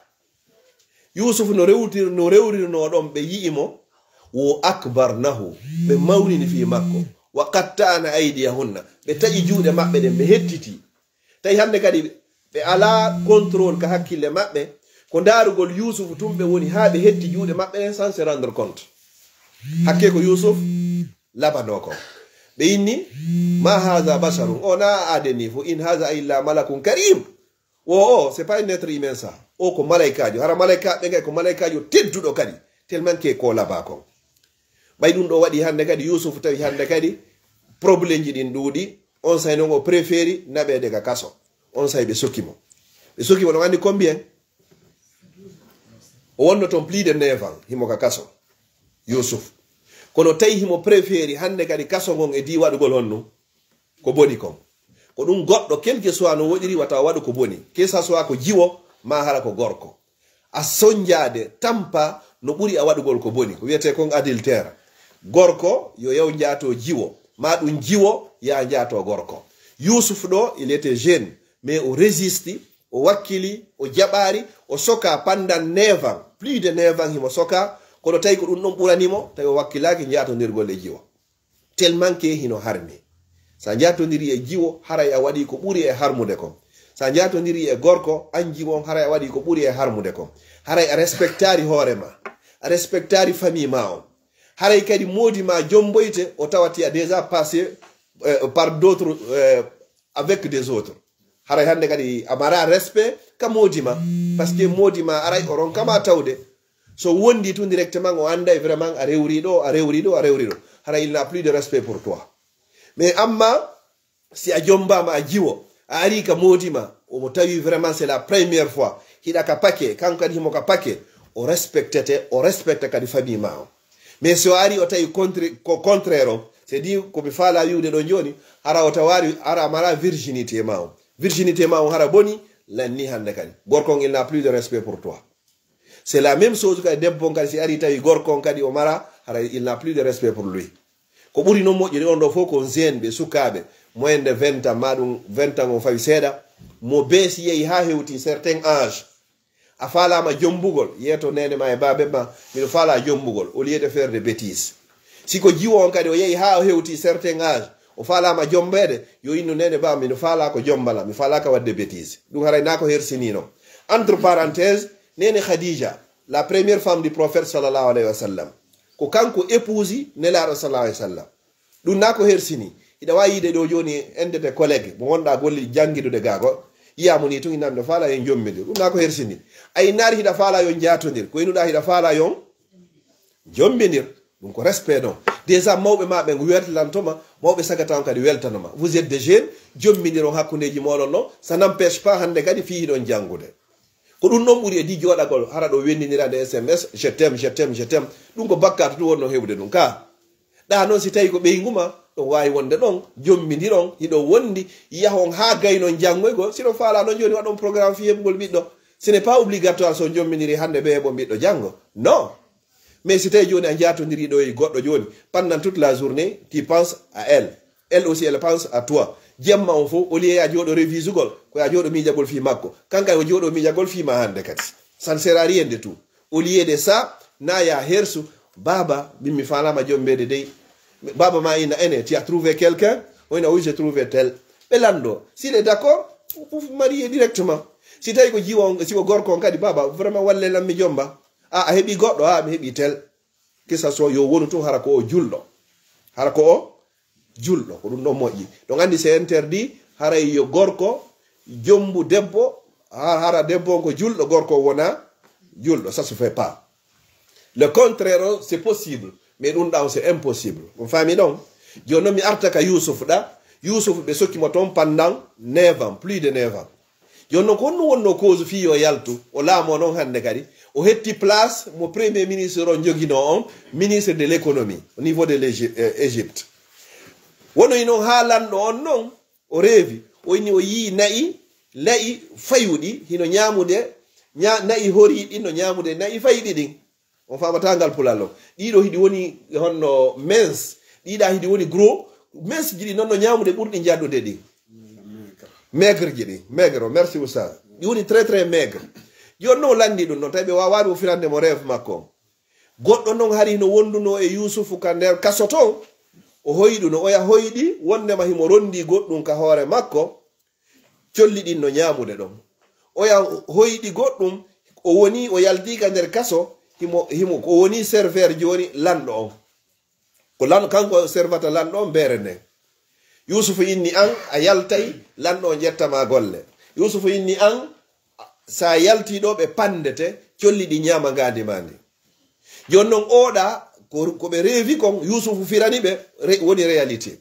Yuusuf no rewtir-, no rewrirnoo ɗon, ɓe yi'i mo, wo akbarnahu, ɓe mawnini fii makko, wa qatta'na aydiyahunna, ɓe taƴi juuɗe maɓɓe ɗen, ɓe hettiti. Tawi hannde kadi ɓe alaa contrôle ka hakkille maɓɓe, ko ndaarugol Yuusuf tun ɓe woni haa ɓe hetti juuɗe maɓɓe ɗen sans se rendre compte. Hakkee ko Yuusuf labanoo kon. Ɓe inni, "Ma haza basharun, o na aadanii fo, in haza illa malakun karim." O, o, c'est pas un être humain ça. O ko malaykaajo. Hara malaykaaɓe ɓen kay ko malaykaajo tedduɗo kadi. Tellement que ko labaa kon. Ɓay ɗun ɗoo waɗi hannde kadi, Yuusuf tawi hannde kadi problèmeji ɗin ɗuuɗi. Onsay non o préféri naɓeede ka kaso. Onsay ɓe soki mo. Ɓe soki mo ɗon anndi combien? O wonno ton plus de neuf ans, himo ka kaso. Yuusuf. Kono tawi himo préféri hannde kadi kaso ngon e dii waɗugol honno? Ko boni kon. Ko ɗun goɗɗo, quel que soit no woɗiri, wata o waɗu ko boni. Que ça soit ko jiwo, maa hara ko gorko. A sonjaade, tampa no ɓuri a waɗugol ko boni. Ko wiyetee kon adultère. Gorko yo yaw njaato jiwo, maa ɗun jiwo ya njaato gorko. Yuusuf ɗoo, il était jeune, mais o résisti, o wakkili, o jaɓaali, o soka pendant neuf ans. Plus de neuf ans himo soka, kono tawi ko ɗun ɗon ɓurani mo, tawi o wakkilaaki njaatondirgol e jiwo. Tellement que hino harmi. Sa njaatondirii e jiwo, haray a waɗii ko ɓuri e harmude kon. Sa njaatondirii e gorko, an jiwo on, haray a waɗii ko ɓuri e harmude kon. Haray a respectaali hoore maa. A respectaali famille maa on. Haray kadi moodi ma jomboyte, o tawati a déjà passé, euh, par d'autres, euh, avec des autres. Haray hannde kadi a mara respect ka moodi ma, parce que moodi ma aray o ronka ma tawde. So wondi tun directement, o anday vraiment a rewri ɗo, a rewri ɗo, a rewri ɗo. Haray il n'a plus de respect pour toi. Mais amma si a jombaama, a jiwo, a ari ka moodi ma, omo tawi vraiment c'est la première fois, hiɗa ka paquet, kanko kadi himo ka paquet, o respectete, o respecta kadi famille ma o. Mais si o ari o tawi contre, ko contraire o, c'est dit ko mi faala wi'ude ɗo jooni, hara o tawari, hara a mara virginité ma o. Virginité ma o hara boni, lanni hannde kadi. Gorko on, il n'a plus de respect pour toi. C'est la même chose kadi debbo on kadi, si ari tawi gorko on kadi o mara, hara il n'a plus de respect pour lui. Ko ɓuri noon moƴƴude on ɗo fof ko jeune ɓe, sukaaɓe, moyenne de vingt ans, ma ɗum vingt ans on fawi seeɗa, mo beesi yehi haa hewti certain âge, a faalaama jombugol, yeeto neene ma e baabe ma, miɗo faalaa jombugol, au lieu de faire des bêtises. Si ko jiwo on kadi o yehi haa o hewti certain âge, o faalaama jombeede, yo innu neene ba, miɗo faalaa ko jombala, mi faalaaka waɗde bêtise. Ɗum haray naa ko hersinii non. Entre parenthèse, neene Khadija, la première femme du prophète sallallahu alayhi wa sallam, ko kanko épouse nelaaɗo sallallahu alayhi wa sallam. Ɗum naa ko hersini. Hiɗa waawi yiide ɗo jooni, un de tes collègues mo wonɗa golle janngidude gaa goɗɗo, yiyaa mo ni tun, inna miɗo faala yo en jombindir. Ɗum naa ko hersini. A innaali hiɗa faala yo en jaatondir. Ko innuɗa hiɗa faala yo en jombindir. Ɗum ko respect non. Déjà mawɓe ma ɓen weltanto ma, mawɓe sagata on kadi weltano ma. Vous êtes des jeunes, jombindir on hakkundeeji mooɗon non. Ça n'empêche pas hannde kadi fii hiɗon janngude. Ko ɗum non ɓuri e di jooɗagol, hara ɗo wendinirande S M S, je t'aime, je t'aime, je t'aime. Ɗum ko bakkaatu ɗum wonno heɓude ɗum. Ka ɗa noon, si tawi ko ɓeyngu ma, ɗon waawi wonde ɗon, jombindiron, hiɗo wondi, yahon haa gaynon janngoygol. Si ɗon faalaa noon jooni, waɗon programme fii heɓugol ɓiɗɗo. Ce n'est pas obligatoire so jombindiri hannde ɓe heɓon ɓiɗɗo janngo. Non. Mais si tawi jooni a jaatondiri ɗo e goɗɗo jooni, pendant toute la journée, tu penses à elle. Elle aussi, elle pense à toi. Jemma on fof, au lieu ya jooɗo révisugol, ko ya jooɗo miijagol fii makko. Kanka o jooɗo miijagol fii ma hannde kadi. Ça ne sert à rien de tout. Au lieu de ça, na ya hersu, "Baaba, min mi faalaama jombeede dey." Baaba ma ina, "Ene, tu as trouvé quelqu'un?" O ina, "Oui, j'ai trouvé tel." Ɓe lanndo. S'il est d'accord, vous vous mariez directement. Si tawi ko jiwo on, si ko gorko on kadi, "Baaba, vraiment walle lan mi jomba." "A, a heɓi goɗɗo?" "A, mi heɓi tel." Que ça soit, yo wonu tun hara ko o julɗo. Hara ko o julɗo, ko ɗum ɗon moƴƴi. Ɗon anndi c'est interdit, haray yo gorko jombu debbo, ha-, hara debbo on ko julɗo, gorko wona julɗo. Ça se fait pas. Le contraire, c'est possible, mais ɗum ɗa on, c'est impossible. On faami ɗon? Jooni non mi arta ka Yusuf ɗa. Yusuf ɓe sokki mo toon pendant neuf ans, plus de neuf ans. Jooni non ko honno wonno cause fii yo yaltu? O laamoo non hannde kadi. O hetti place mo premier ministre on joginoo on, ministre de l'économie au niveau de l'Égy-, euh, Égypte. Wonoyi non haa lanɗo on non, o reevi. O inni o yii na'i, la'i fayuɗi, hino ñaamude, ña-, na'i horiiɗi no ñaamude na'i fayɗi ɗin. On faamataa ngal pulal on. Ɗiɗo hiɗi woni honno mince, ɗiɗa hiɗi woni gros. Mince ji ɗi non no ñaamude ɓurɗi jaddude ɗi. Maigre ji ɗi, maigre, merci oustaz. Ɗi woni très, très maigre. Jooni non o lanndi ɗum non, tawi ɓe waawaani o firande mo rêve makko on. Goɗɗo non hari no wondunoo e Yuusufu ka nder kaso ton. O hoyɗuno, oya hoyɗi, wondema himo rondi goɗɗum ka hoore makko. Colli ɗin no ñaamude ɗon. Oya hoyɗi goɗɗum, o woni, o yalti ka nder kaso, himo, himo, o woni serveur jooni lanɗo on. Ko lan-, kanko servata lanɗo on beere nden. Yuusufu inni an, a yaltay, lanɗo on ƴetta ma golle. Yuusufu inni an, sa yalti ɗo ɓe pandete, colli ɗi ñaama ngaandi ma ndi. Jooni non oɗa, ko, ko ɓe reevi kon, Yuusufu firani ɓe, re-, woni réalité.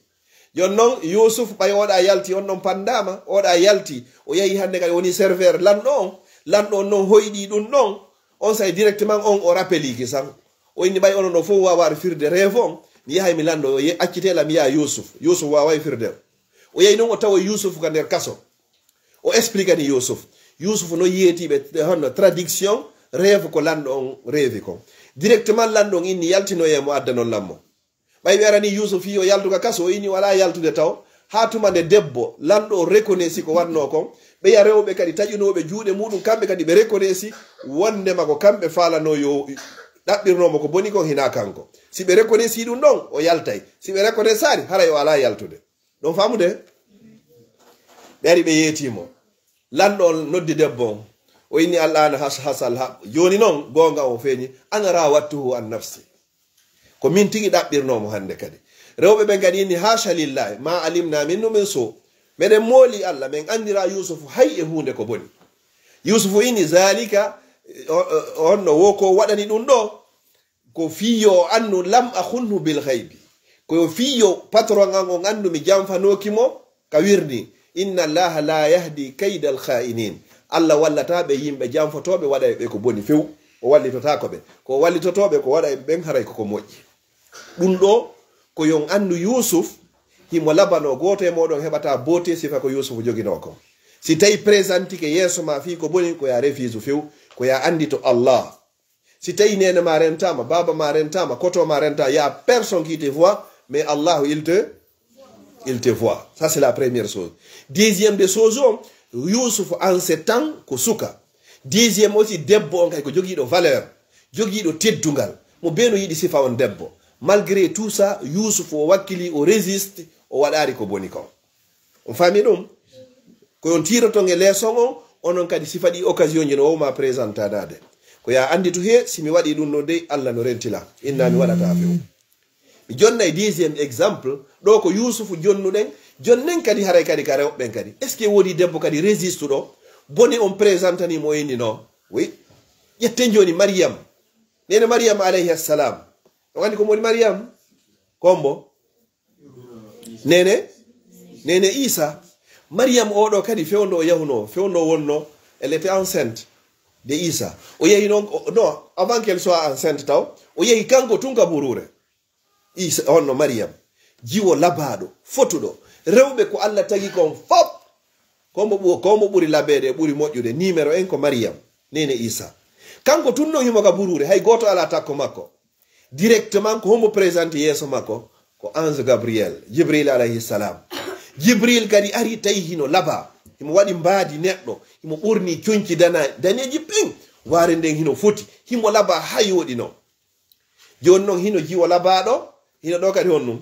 Jooni non Yuusuf, ɓay oɗa yalti, on ɗon pandaama, oɗa yalti, o yahi hannde kadi woni serveur lanɗo on, lanɗo on non hoyɗi ɗum ɗon, on say directement on o rappeliki san. O inni ɓay onon ɗo fof waawaade firde rêve on, mi yahay mi lanndo, o ye-, accitee la mi yaha Yuusuf. Yuusuf waaway firde. O yahi non o tawa Yuusuf ka nder kaso. O expliquani Yuusuf. Yuusuf no yeeti ɓe, honno traduction rêve ko lanɗo on reevi kon. Directement lanɗo on inni yaltinoye mo addanon lammo. Ɓay ɓe arani Yuusuf fii o yaltu ka kaso, o inni o alaa yaltude taw. Haa tuma nde debbo lanɗo o reconnaissi ko waɗnoo kon, ɓeya rewɓe kadi taƴunooɓe juuɗe muɗum, kamɓe kadi ɓe reconnaissi wondema ko kamɓe faalanoo yo ɗaɓɓirnoo mo ko boni kon hinaa kanko. Si ɓe reconnaissi ɗum ɗon, o yaltay. Si ɓe reconnaissaali, haray o alaa yaltude. Ɗon faamude? Ɓe ari ɓe yeetii mo. Lanɗo on noddi debbo on. O inni, "Al'aana has-, hasal haq." Jooni non, goonga on feeñi. "Ana raawattuhu an nafsi." Ko min tigi ɗaɓɓirnoo mo hannde kadi. Rewɓe ɓen kadi inni, "Haasha lillahi, ma alimna minhu min suu." Meɗen mooli Allah, men anndira Yuusufu hay e huunde ko boni. Yuusufu inni, "Zalika, o-, o-, on no wo ko waɗani ɗum ɗo, ko fii yo o anndu lam akhunhu bil ghaybi." Ko yo fii yo patron an on anndu mi janfanooki mo ka wirni. "Inna Allaha la yahdi kaydal kha'inin." Allah wallataa ɓe yimɓe janfotooɓe waɗa e ɓe ko boni few. O wallitotaako ɓe. Ko o wallitotoo ɓe ko waɗa e ɓen haray ko ko moƴƴi. Ɗum ɗo ko yon anndu Yuusuf, himo labanoo gooto e mooɗon heɓataa boote sifa ko Yuusufu joginoo kon. Si tawi présentike yeeso ma fii ko boni, ko ya refuse few, ko ya anndito Allah. Si tawi neene ma rentaama, baaba ma rentaama, koto ma rentaama, y a personne qui te voit, mais Allahu, il te, il te voit. Ça, c'est la première chose. Deuxième des choses, on, Yuusuf en ce temps ko suka. Deuxième aussi, debbo on kadi ko jogiiɗo valeur, jogiiɗo teddungal. Mo bee no yiɗi sifa on debbo. Malgré tout ça, Yuusuf o wakkili, o résiste, o waɗaali ko boni kon. On faami ɗum? Ko on tiiroton e leeson on, onon kadi sifa ɗi occasion ji no wowma présentanaade. Ko ya annditu he, si mi waɗi ɗum no dey, Allah no rentila. Inna mi waɗata few. Mi jonna e deuxième exemple, ɗo ko Yuusufu jonnuɗen, jonnen kadi haray kadi ka rewɓe ɓen kadi. Est-ce que woodi debbo kadi résistuɗo? Boni on présentani mo inni no. Oui. Ƴetten jooni Mariyam. Nene Mariyam alayhi salam. On anndi ko mo woni Mariyam? Kombo. Nene, nene Isa. Mariyam oɗo kadi fewndo o yahuno, fewndo wonno, elle était enceinte de Isa. O yahi non, o- non, avant qu'elle soit enceinte taw, o yahi kanko tun ka burure. Isa, honno Mariyam, jiwo labaɗo, fotuɗo. Rewɓe ko Allah tagi kon fop. Ko mo ɓu-, ko mo ɓuri labeede, ɓuri moƴƴude. Numéro en ko Mariyam, nene Isa. Kanko tun non himo ka burure, hay gooto ala takko makko. Directement ko homo présente yeeso makko? Ko ange Gabriel, Jibril alayhi salam. Jibril kadi ari tawi hino laba, himo waɗi mbaadi neɗɗo, himo ɓorni conci dana-, daneeji pin. Waare nden hino foti, himo laba ha yooɗi non. Jooni non hino jiwo labaɗo, hino ɗo kadi honɗum?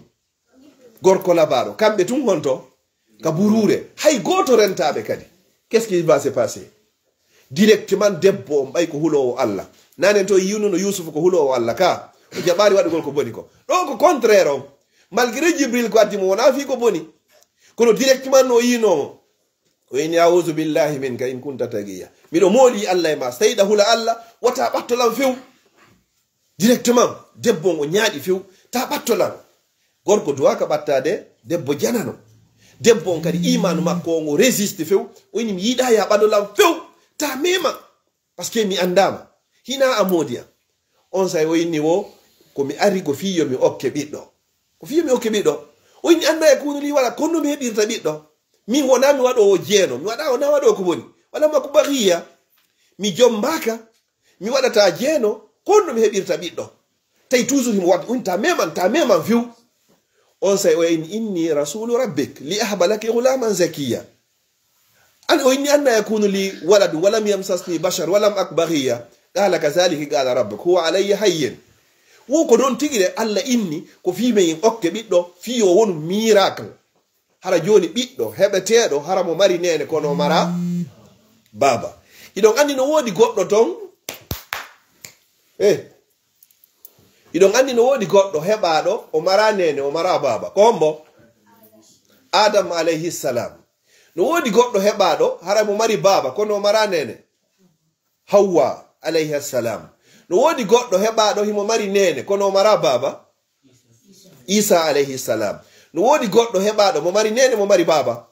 Gorko labaɗo. Kamɓe tun honto? Ka burure. Hay gooto rentaɓe kadi. Qu'est-ce qui va se passer? Directement debbo on ɓay ko huloowo Allah. Nanen to yiwnuno Yusufu ko huloowo Allah ka. O jaɓaari waɗugol ko boni ko. Ɗo ko contraire on. Malgré Jibril ko addi mo wona fii ko boni. Kono directement no yiinomo. O inni, "A'udhu billahi minka in kunta taqiya." Miɗo mooli Allah e ma. So tawi ɗa hula Allah, wata ɓattolan few. Directement, debbo on o ñaaɗi few, ta ɓatto lan. Gorko duwaaka ɓattaade, debbo janano. Debbo on kadi imaanu makko on o résiste few, o inni mi yiɗa ya ɓado lan few, ta mema. Parce que mi anndaama. Hina a moodi an. On say o inni wo, ko mi ari ko fii yo mi okke ɓiɗɗo. Ko fii yo mi okke ɓiɗɗo. O inni anna e kunu li wala, kono mi heɓirta ɓiɗɗo. Min wona mi waɗoowo jeeno, mi waɗa wona waɗoo ko boni. Wala makko bagiya. Mi jombaaka. Mi waɗata jeeno, ko honno mi heɓirta ɓiɗɗo? Tawi toujours himo waɗi, "Un ta meman, ta meman few." On say o inni, "Inni rasulu rabbik, li ahaba laki ghulaman zakiya." An o inni, "Anna yakunu li waladun, walam yamsasni bashar, walam ak baghiya." Qala, "Kadhalika qala rabbuk, huwa alayya hayyin." Wo ko ɗon tigi de Allah inni, ko fii men okke ɓiɗɗo, fii o wonu miracle. Hara jooni ɓiɗɗo heɓeteeɗo, hara mo mari neene, kono o mara baaba. Hiɗon anndi no woodi goɗɗo ton? Eh. Hiɗon anndi no woodi goɗɗo heɓaaɗo, o mara neene, o mara baaba. Ko hombo? Adam alayhi salam. No woodi goɗɗo heɓaaɗo, hara mo mari baaba, kono o mara neene? Hawwa alayha salam. No woodi goɗɗo heɓaaɗo himo mari neene, kono o mara baaba? Isa alayhi salam. No woodi goɗɗo heɓaaɗo mo mari neene, mo mari baaba?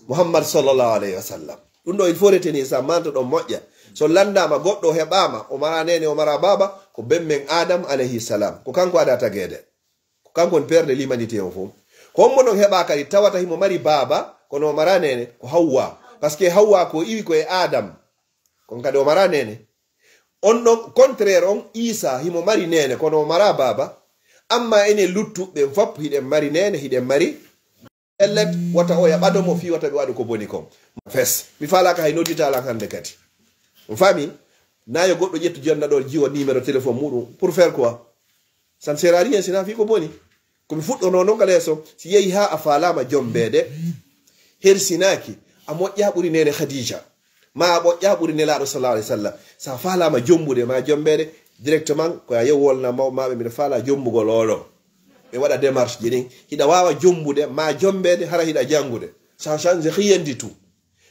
Muhammad sallallahu alayhi wa sallam. Ɗum ɗo, il faut retenir ça, manto ɗon moƴƴa. So lanndaama goɗɗo heɓaama, o mara neene, o mara baaba, ko ben men Adam alayhi salam. Ko kanko ada tageede. Ko kanko woni père de l'humanité o fof. Ko hombo non heɓa kadi tawata himo mari baaba, kono o mara neene? Ko Hawwa. Parce que Hawwa ko iwi ko e Adam. Kon kadi o mara neene. On ɗon contraire on, Isa himo mari neene, kono o mara baaba. Amma enen luttuɓe ɓen fop, hiɗen mari neene, hiɗen mari pellet, wata oya ɓado mo fii wata ɓe waɗu ko boni kon. Fes. Mi faalaaka hay noddita lan hannde kadi. On faami? Na yo goɗɗo ƴettu jonna ɗo jiwo numéro téléphone muɗum. Pour faire quoi? Ça ne sert à rien, si na fii ko boni. Ko mi fuɗɗono non ka leeso, si yehi haa a faalaama jombeede, hersinaaki, a moƴƴa ɓuri neene Khadija, ma a moƴƴa ɓuri Nelaaɗo sallallahu alayhi wa sallam. Sa faalaama jombude ma jombeede, Directement ko a yew wolna mawɓe maɓe, mbiɗa faala jombugol oɗo. Ɓe waɗa démarche ji ɗin. Hiɗa waawa jombude, ma jombeede, hara hiɗa janngude. Ça change rien du tout.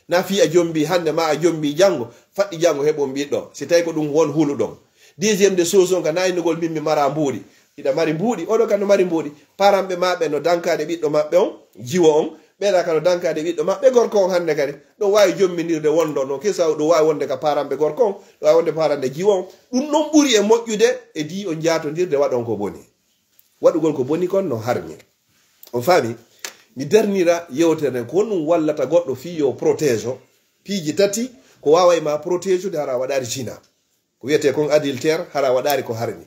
Na fii a jombi hannde, ma a jombi janngo, faɗɗi janngo heɓon ɓiɗɗo. Si tawi ko ɗum won huluɗon. Deuxième de choses on ka naynugol min mi mara mbuuɗi. Hiɗa mari mbuuɗi, oɗo ka no mari mbuuɗi. Paranɓe maɓɓe no dankaade ɓiɗɗo maɓɓe on, jiwo on. Ɓeɗa ka no dankaade ɓiɗɗo maɓɓe gorko on hannde kadi. Ɗon waawi jommindirde wondo noon. Kisa ɗum waawi wonde ka paranɓe gorko on, ɗum waawi wonde parande jiwo on. Ɗum noon ɓuri e moƴƴude e di on jaatondirde waɗon ko boni. Waɗugol ko boni kon no harmi. On faami? Mi darnira yewtere nden, ko honɗum wallata goɗɗo fii yo protège o? Piiji tati, ko waaway ma protège ude hara a waɗaari zina. Ko wiyetee kon adultère, hara a waɗaari ko harmi.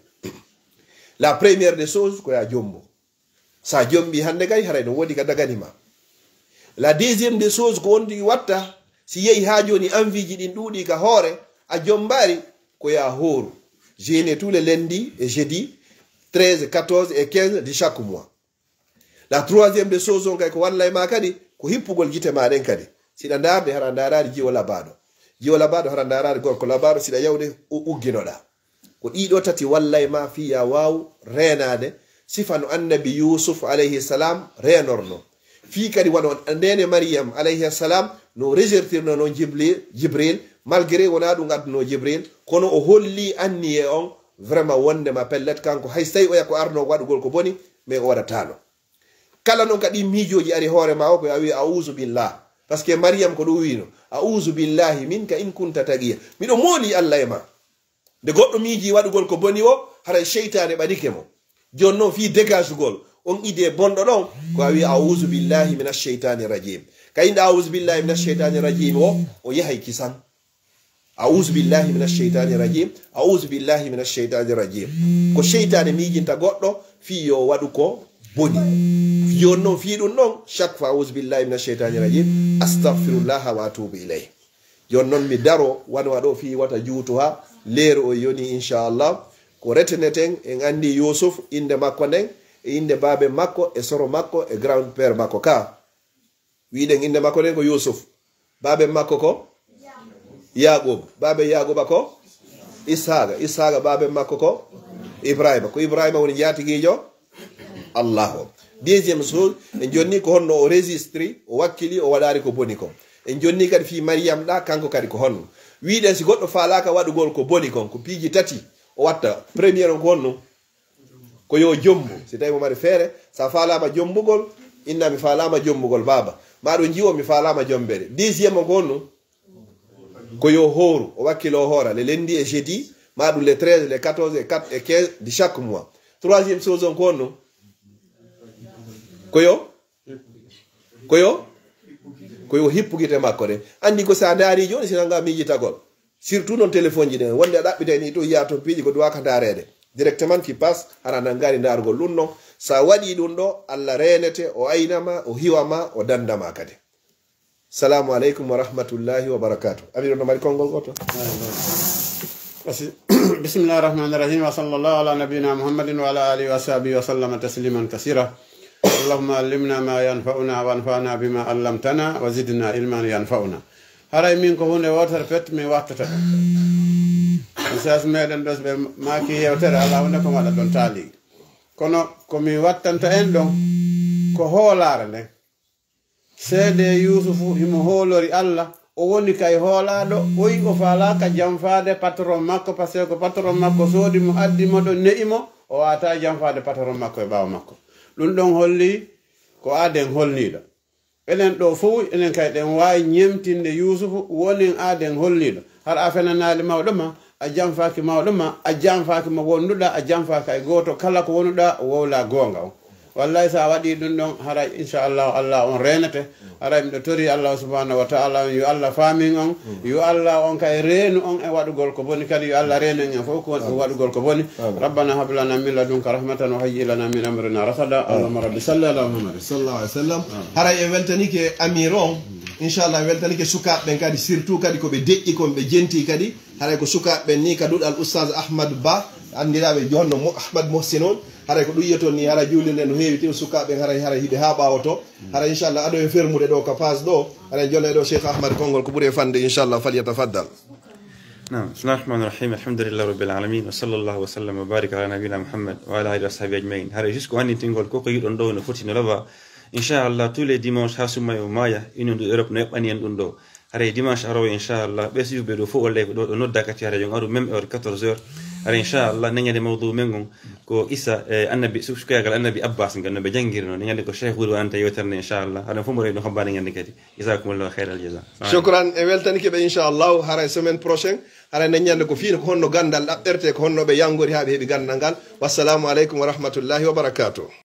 La première des choses, ko ya jombo. Sa jombi hannde kay, haray no woodi ka dagani ma. La deuxième des choses, ko on tigi watta, si yehi haa jooni envie ji ɗin ɗuuɗi ka hoore, a jombaari, ko ya hooru. Jeûner tous les lundis et jeudi, treize, quatorze et quinze de chaque mois. La troisième des choses on kay ko wallay ma kadi, ko hippugol gite ma ɗen kadi. Siɗa ndaarde, hara ndaaraari jiwo labaaɗo. Jiwo labaaɗo, hara ndaaraari gorko labaaɗo, siɗa yawde, u-, ugginoɗa. Ko ɗiɗo tati wallay ma fii ya waaw reenaade, sifa no annabi Yuusuf alayhi salam reenorno. Fii kadi wano nene Mariyam alayhi salam no rejertirno noon Jibli-, Jibril, malgré wonaa ɗum adduno Jibril, kono o holli anniye on vraiment wondema pellet kanko, hay so tawi oya ko arno waɗugol ko boni, mais o waɗataano. Kala noon ka ɗin miijooji ari hoore ma o, ko a wi, "A'uuzu billah." Parce que Mariyam ko ɗum wino, "A'uuzu billahi minka in kunta taqiya." Miɗo mooli Allah e ma. Nde goɗɗo miiji waɗugol ko boni o, haray seytaane ɓadike mo. Jooni noon fii dégagugol on idée bonɗo ɗon, ko a wi, "A'uuzu billahi minash sheytaani rajim." Ka inɗa "A'uuzu billahi minash sheytaani rajim" o, o yahay kisan. "A'uuzu billahi minash sheytaani rajim. A'uuzu billahi minash sheytaani rajim." Ko seytaane miijinta goɗɗo fii yo waɗu ko boni. Jooni noon fii ɗum ɗon, chaque fois, "A'uuzu billahi minash sheytaani rajim. Astaghfirullaha wa atuubu ilayh." Jooni noon mi daro wano waɗo fii wata juutu haa leeru o yoni, inchallah. Ko reteneten, en anndi Yuusuf, innde makko nden, e innde baaben makko, e soro makko, e grand-père makko ka. Wiɗen innde makko nden ko Yuusuf. Baaben makko ko Yaaqub. Baaben Yaaquba ko Ishaaqa. Ishaaqa baaben makko ko Ibrahima. Ko Ibrahima woni njaatigiijo Allah o. Deuxième chose, en jonni ko honno o résistri, o wakkili, o waɗaari ko boni ko. En jonni kadi fii Mariyam ɗa, kanko kadi ko honno. Wiɗen si goɗɗo faalaaka waɗugol ko boni kon, ko piiji tati o watta. Première on ko honno? Ko yo jombu. Si tawi mo mari feere, sa faalaama jombugol, inna mi faalaama jombugol baaba. Ma ɗum jiwo mi faalaama jombere. Deuxième on ko honno? Ko yo hooru, o wakkilo o hoora, le lundi e jeudi, ma ɗum le treize, le quatorze, e quatre, e quinze de chaque mois. Troisième chose on ko honno? Ko yo? Ko yo? Ko yo hippu gite makko ɗen. Anndi ko sa ndaari jooni, si nanga miijitagol. Surtout noon téléphone ji ɗen. Wonde a ɗaɓɓitay ni to yiya toon piiji ko duwaka ndaareede. Directement qui passe, hara nangari ndaarugol ɗum ɗon. Sa waɗi ɗum ɗo, Allah reenete, o aynama, o hiwama, o dandama kadi. Salamu aleykum wa rahmatullahi wa barakatuh. Amir, no mari konngol goto? Basi-, bismillahi rahmani rahim. Wa sallallahu ala nabiyina Muhammadin wa ala alihi wa sahbihi wa sallama tasliman kasira. Allahumma allimna ma yanfa'una wanfa'na bima allamtana wa zidna ilman yanfa'una. Haray min ko huunde wootere pet mi wattata ɗum. Message meɗen ɗo, so ɓe maaki yewtere, alaa huunde ko mi waɗa ɗon taali. Kono ko mi wattanta en ɗon ko hoolaare nden. Seede Yuusufu himo hoolori Allah, o woni kay hoolaaɗo, o yi o faalaaka janfaade patron makko, parce que ko patron makko soodi mo, addi mo ɗo, ne'i mo, o waawataa janfaade patron makko e ɓaawo makko. Ɗum ɗon holli ko aaden holniiɗo. Enen ɗo fow, enen kay ɗen waawi ñemtinde Yuusufu, wonen aaden holniiɗo. Hara a fenanaali mawɗo ma, a janfaaki mawɗo ma, a janfaaki mo wonduɗaa, a janfaaki hay gooto. Kala ko wonuɗaa, wowlaa goonga on. Wallahi, so a waɗii ɗum ɗon, haray, inchallahu, Allah on reenete. Haray, miɗo torii Allah subhanahu wa ta'ala on, yo Allah faamin on, yo Allah on kay reenu on e waɗugol ko boni, kadi yo Allah reenu en fof ko woni ɗum waɗugol ko boni. Amin. ربنا هب لنا من لدنك رحمة وهيئ لنا من أمرنا رشدا. Allahumma rabbi salli ala Muhammad sallallahu alaihi wasallam. Haray en weltanike Amir on, inchallah, en weltanike sukaaɓe ɓen kadi, surtout kadi ko ɓe deƴƴi kon, ɓe jenti kadi. Haray ko sukaaɓe ɓen ni ka duɗal Oustaz Ahmad Ba, anndiraaɓe honno Mo-, Ahmad Mohsin on. Haray ko ɗum yiyoton ni, haray juulirde no heewi, tew sukaaɓe ɓen haray, haray hiɓe haa ɓaawo to. Haray inchallah, ado en fermude ɗo ka paas ɗo, haray en jonna e ɗo Cheikh Ahmad konngol ko ɓuri e fande, inchallah, falyatafaddal. Naam, bismillahir rahmanir rahim. Alhamdulillahi rabbil alamin. Wa sallallahu wa sallam wa baraka ala nabiyyina Muhammad wa ala alihi wa sahbihi ajma'in. Hare jusqu'au annitingol ko ko yiɗon ɗo no foti no laba. Inchallah, tous les dimanches ha sumay o maya, Union de Europe no eɓɓani en ɗum ɗo. Hare dimanche arowo inchallah, ɓe suyuɓe ɗo fof o ley ko ɗo ɗo nodda kati hare yon aru même heure quatorze heures. Hare inchallah, ne ñande mawdu men on ko Isa e annabi, su-, sukoyagal annabi Abbas ngal no ɓe janngirno. Ne ñande ko Cheikh Wuri wonanta yewtere nde inchallah. Hare fof mo rewi no hobbani ñande kadi. Jazakumullahu khairal jaza. Shukran, e weltanike ɓe inchallah. Hare semaine prochaine, hare ne ñande ko fii ko honno gandal ɗaɓɓerte, ko honno ɓe yangori ha ɓe heɓi gandal ngal. Wassalamu aleykum wa rahmatullahi wa barakatuh.